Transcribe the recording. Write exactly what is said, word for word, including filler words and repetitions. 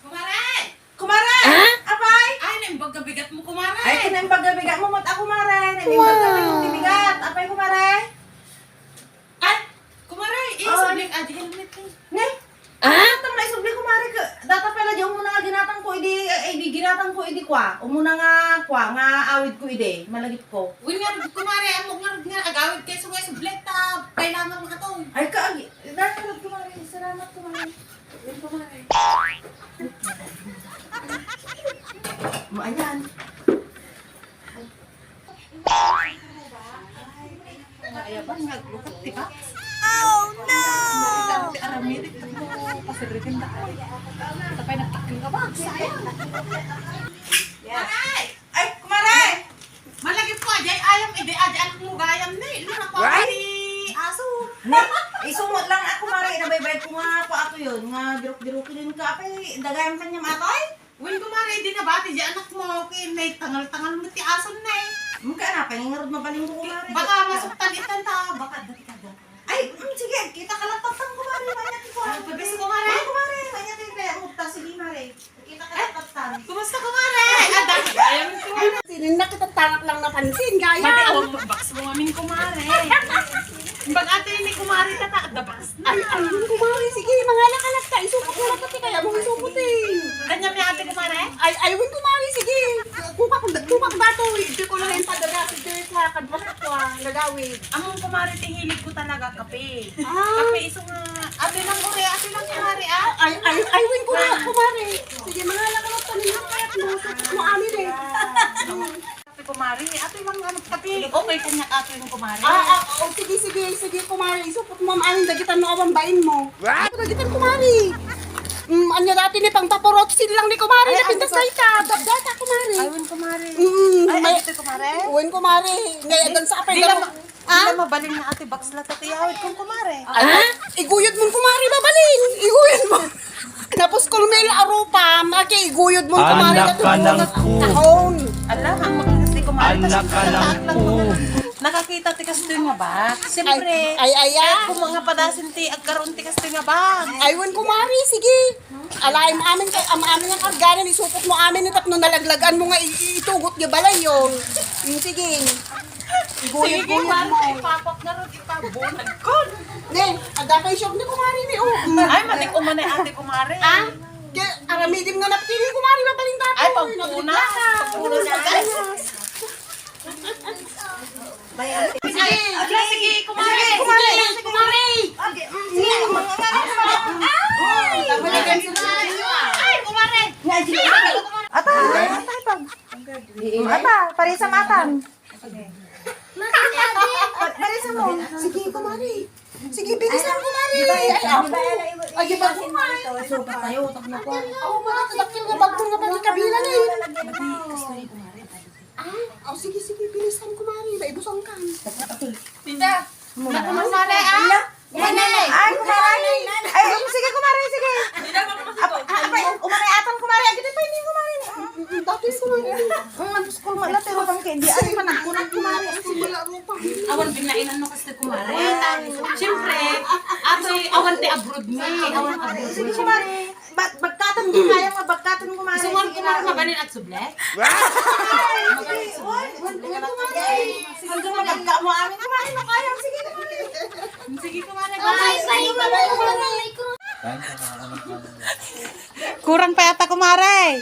Kumare! Kumare! Ah? Apay? Ay, naimbag nga bigat mo, kumare. Ay, naimbag nga bigat mo, mat-a, kumare. Naimbag nga bigat mo, bigat. Apay, kumare? Ay, kumare, eh, Ay. Isubli, ah, di helmet, eh. Ne? Ah? Datang na isubli, kumare, ka, data pala di umuna nga ginatang ko, idi, eh, idi ginatang ko, idi kwa. Umuna nga, kwa, nga awid ko, idi. Malagip ko. Wen nga, kumare, amo nga, nga agawid kay so nga isubli, ta, kailangan mo ato. Ay, ka, agi, dahil, kumare, salamat, kumare. Wen, kumare. Mo, ayan. Ay, abang, naglukat, di ba? Oh, no! Dati aramid, ito mo, pasiritin na ako. Ito pa'y nagtakil ka ba? Sayang. Yes. Ay, kumare! Malagip ko, ajay ayam, ide, ajay anak mo gayam, ne. Lima ko What? Ni aso. Ne, isumot lang ako, mare. Nabaybayad ko nga ako, ato yun. Nga birok-birok yun ka. Apay, dagayam kanyam ato, ay? Wen, kumare, di nabati di anak mo, ken naitangal-tangal mo ti ason na, eh. Mungka na, pangingarod mabalin ko, kumare. Baka masuktan itan ta, baka dati ka dati. Ay, mm, sige, kita ka lang patang, kumare, manya ti ko. Ay, pabes, kumare. Ay, kumare, manya ti kaya mo ta, sige, mare. Kita ka lang patang. Kumusta, kumare? Ay, dati, ayaw mo, kumare. Sinin na kita tangak lang napansin, gaya. Mati, oh, box mo amin, kumare. Bag ate ni kumare ka ta, the box. Ay, ayun, kumare. Sige, mangala ka lang ta. Isupot mo lang pati kaya mong isupot eh. Kanya may ate kumare? Ay, ayun, kumare. Sige. Tupak, tupak ba to? Hindi ko lang yung padala. Sige, sa kadbak ko ah. Nagawid. Ang kumare, ti hilig ko talaga, kape. Ah. Kape, iso nga. Ate lang, ure. Ate lang, kumare, ah. Ay, ay, ayun, kumare. Kumare. Sige, mangala ka lang ta. Ninang kaya mo. Supot mo amin eh. Ate kumare, ate lang nga magkape. Okay kanya kape yung kumare. Ah, ah, oh, sige, sige, sige, kumare. Isupot mo, amin, dagitan no awan bain mo. What? Dagitan, kumare. Mm, anya dati ni pang paporotsil lang ni kumare, Ay, napintas ano na ita. Dabdata, kumare. Ay, wen, kumare. Mm, Ay, may- ay, ito, kumare. Wen, kumare. Ngayon, dan sa apay Di lang, di Ah? lang mabalin nga ate, box la tatiyawid kong kumare. Ah? Iguyod mo, kumare, mabalin. Iguyod mo. Tapos kung may arupa, maki iguyod mo, kumare, Anak ka ng pu. Kaon. Ala, ang makakasi kumare. Anak ka ng pu. Nakakita ti kastoy nga bag. Siyempre. Ay, ay, ay, ah. Kung mga padasin ti agkaroon ti kastoy nga bag. Ay, wen, kumare, sige. Alaim amin kay am amin nga karganan, isupot mo amin tapno nalaglagan mo nga i- i- itugot nga balay yon. Mm, sige. Sige, Iguyod-guyod mo. Kumare, ipapak na ron, ipabunag ko. Ne, adda pay shop ni kumare ni, oh. Ay, matik umano ate kumare. Ah? Kaya aramidin nga napili kumare, mabaling dati. Ay, pagpuna. Naglaga. Pagpuna sa Ay, sige, kumare. Sige, kumare. Sige, kumare. Ay, kumare. Ata, ata, ata. Ata, parisam atan. Pa- parisam mo. Sige, kumare. Sige, bilisan, kumare. Ay, ako. Ay, di ba, kumare? Sukat tayo, utak na po. Ako, mga kadakil nga bagong nga pagkabila na yun. Ah, oh, sige, sige, bilisan, kumare. Maibusan ka. Tita, naku, kumare, ah. Kumare. Ay, kumare. Ay, sige, kumare, sige. Apa, apa, kumare, atan, kumare. Agad pa, hindi, kumare. Mm, mm, mm, dati, kumare. Ang nagpuskol mo, latero kang candy. Ay, panagkunan, kumare. Awan binainan mo kasi, kumare. Siyempre, atoy, awan ti abroad mi. Awan abroad mi. Sige, kumare. Bag-, bagkatan ko kaya nga, bagkatan ko, mare. Sige, kumare, mabalin at suble? Ay, sige, oy, oy, oy, kumare. Hanggang magagka mo amin, kumare, no kaya. Sige, kumare. Sige, kumare. Bye. Bye, bye, bye, bye, bye. Kurang pa yata, kumare.